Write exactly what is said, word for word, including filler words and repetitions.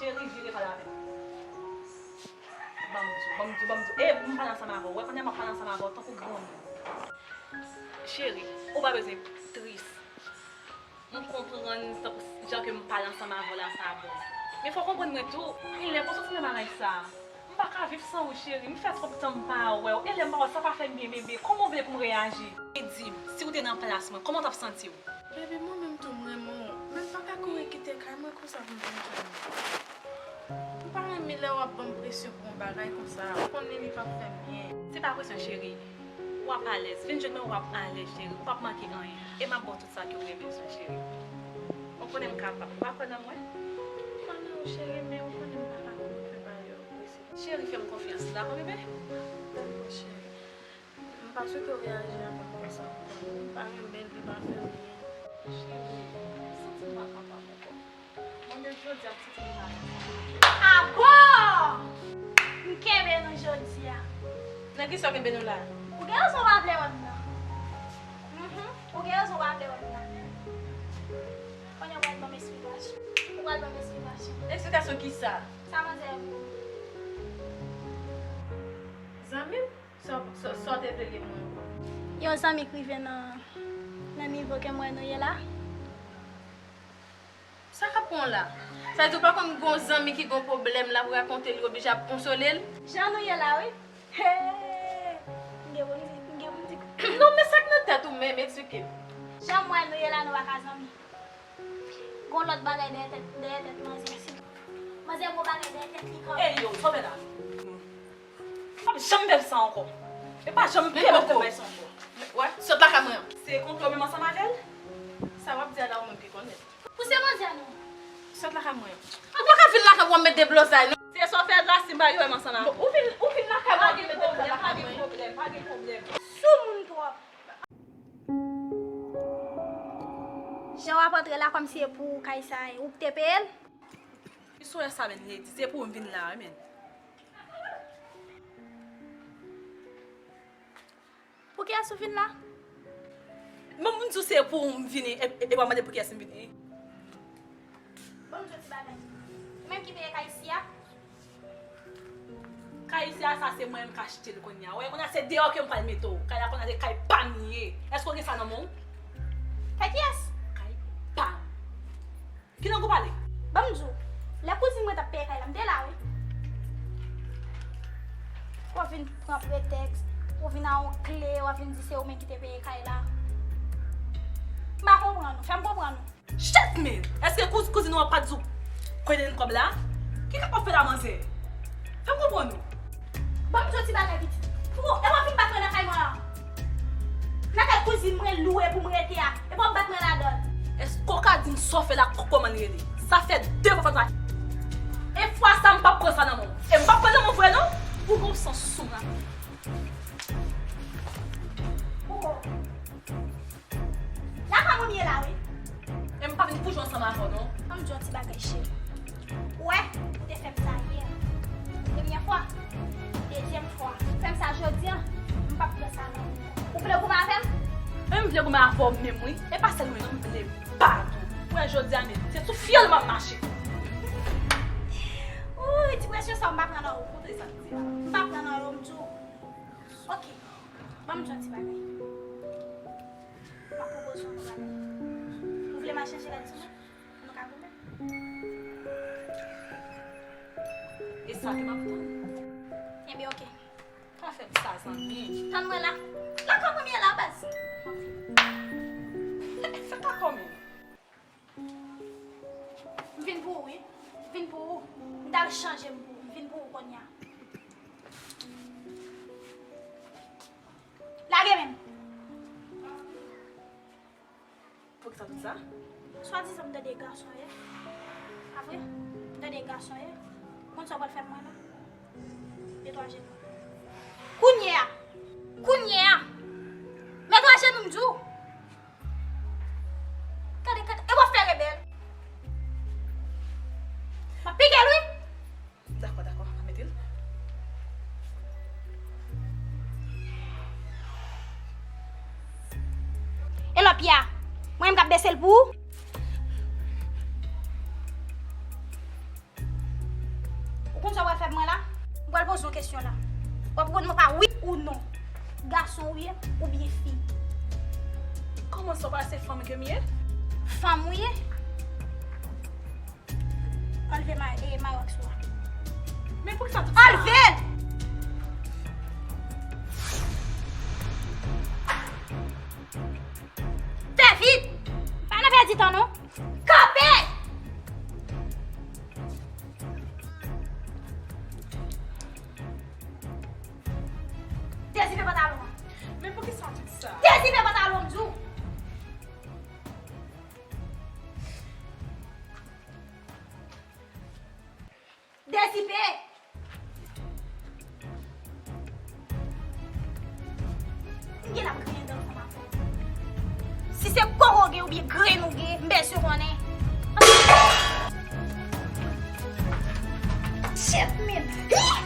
Cheri, vire pale avè m. Ban m di w, ban m di w, ban m di w. E, m pale ansanm avè w. Wè, kounye a m ap pale ansanm avè w tankou granmoun. Cheri, ou pa bezwen tris. M konprann tankou jan ke m pale ansanm avè w la, sa bon. Men fò w konprann mwen tou, genlè konsa se nan bagay sa. M pa ka viv san ou, cheri. M fè twòp tan m pa wè w. E lè m pa wè w, sa pa fè m byen, bebe. Kòman w vle pou m reyaji? E di m, si w te nan plas mwen, kòman w t ap santi w? Bebe, mwen menm tou, m renmen w. Men m pa ka kouri kite kay mwen konsa pou m vin jwenn ou. M pa renmen lè w ap ban m presyon pou yon bagay konsa. Ou konnen li p ap fè m byen. Se pa presyon, cheri. W ap alèz. Vin jwenn mwen, w ap alèz, cheri. Ou p ap manke anyen. E m ap ba w tout sa ke w gen bezwen, cheri. Ou konnen m kapab. Ou pa kwè nan mwen? M kwè nan ou, cheri, men ou konnen m pa ka kouri fè bagay yo prese. Cheri, fè m konfyans, dakò, bebe? Dakò, cheri. M pa swete w reyaji avè m konsa ankò, non. M pa renmen l, li pa fè m byen. Cheri, m santi m pa kapab ankò. Mwen menm jodi a, m santi m pa kapab. Abò! M kenbe nou jodi a. Nan kisa w kenbe nou la? Ou gen rezon w pa vle wè m nan. Mhm. Ou gen rezon w pa vle wè m nan. Kounye a w pral ban m esplikasyon. Ou pral ban m esplikasyon. Esplikasyon kisa? Sa manzè a voye. Zanmi m? Sa, sa, sa w te vle li mwen ankò? Yon zanmi k rive nan, nan nivo ke m wè nou ye la. Sa k ap pran w la? Sa vle di w pa konn gon zanmi ki gon pwoblèm l ap rakonte li oblije ap konsole l? Jan nou ye la wi. Hey! M gen pou m di, m gen pou m di. Non, men sa k nan tèt ou menm, eksplike m. Jan m wè nou ye la, nou pa ka zanmi. Gon lòt bagay dèyè tèt, dèyè tèt manzè. Si manzè gon bagay dèyè tèt li kanmenm. Ey yo, sa w fè la? P ap janm fè m sa ankò. E pa janm pèmèt ke m fè sa ankò. Wè, sot lakay mwen an. Se konplo menm ansanm avè l? Sa w ap di a la ou menm ki konnen. Pouse manzè non. Sot lakay mwen an. Ou pa ka vin lakay mwen met deblozay non. Se sa w fè la si m pa gen wè m ansanm avè l. Ou vin, ou vin lakay mwen met deblozay lakay mwen. Pa gen pwoblèm, pa gen pwoblèm. Soumoun twòp. Jan w ap antre la kòmsi e pou kay sa a, ou k te peye l? Istwa sa menm, Lady, se pou m vin la wi menm. Pou kiyès ou vin la? Bon, m di w se pou m vini, e, e, e w ap mande pou kiyès m vini. Bon, m di w ti bagay. Ou menm ki peye kay isi a? Kay isi a, sa se mwen menm k achte l kounye a. Ou wè, kounye a se deyò ke m pral mete w. Kay la kounye a se kay pa m li ye. Èske w gen sa nan men w? Kay kiyès? Kay pa m. Ki lang ou pale? Ban m di w, lè kouzin mwen t ap peye kay la, m te la wi. W ap vin pran pretèks, w ap vin a yon kle, w ap vin di se ou menm ki te peye kay la. M pa konprann ou, fè m konprann ou. Shit man! Èske kouz-, kouzin ou an pa t di w kote l jwenn kòb la? Ki kap ap fè la manzè? Fè m konprann ou. Ban m di w ti bagay pitit. Pou, e w ap vin bat mwen nan kay mwen an. Nan kay kouzin mwen lwe pou m rete a. Epi w ap bat mwen ladan l. Èske w ka di m sa w fè la k-, kòman l rele? Sa fè de fwa sa. E fwa sa m p ap pran sa nan men w. E m p ap pran nan men w vre non. Ou gon sans sou mwen. Ou gon. Lakay mwen m ye la wi. E m pa vin pou jwe ansanm avè w non. An m di yon ti bagay cheri. Ou wè, ou te fè m sa yè. Premyè fwa. Dezyèm fwa. Fè m sa jodi a. M p ap pran sa non. Ou vle goumen avè m? E m vle goumen avè w menm wi. E pa sèl mwen non, m vle bat ou. Ou wè jodi a menm, se sou fyèl m ap mache. Wouyy, ti presyon sa m pa pran nan ou. Koute sa m di a. M pa pran nan ou, m di w. Ok. Ban m di yon ti bagay. M ap pwopoze w yon bagay. Ou vle m al chanje lèt sou mwen? Nou ka goumen? E sa ke m ap tann. Ebyen, ok. Pa fè m sa, zanmi. Tann mwen la. Lakay mwen m ye la, baz. Sa ka kòman? M vin pou ou, wi. M vin pou ou. M t al chanje m pou ou. M vin pou ou kounye a. Lage men m. Poukisa tout sa? Swadizan m tande gason yè. Pa vre? M tande gason yè. Konn sa w pral fè m mwen la? Netwaye jenou. Kounye a! Kounye a! Netwaye jenou m di w! Gade, gade, e w ap fè rebèl. M ap pike l wi! Dakò, dakò, m ap mete l. E lòt pye a? Mwen menm k ap bese l pou ou? Sa w ap fè mwen la? M pral poze yon kesyon la. W ap reponn mwen pa wi ou non. Gason ou ye oubyen fi? Kòman sa w pa se fanm ke m ye? Fanm ou ye? Anlve ma, e, mawòks ou a. Men poukisa tout sa? Anlve l! Fè vit! Pa nan pèdi tan non. Kanpe! Dezipe pantalon an. Men poukisa tout sa? Dezipe pantalon m di w. Dezipe! M gen la griyen dan ansanm avè w. Si se koko w gen oubyen grenn ou gen, m bezwen konnen. Shit, man!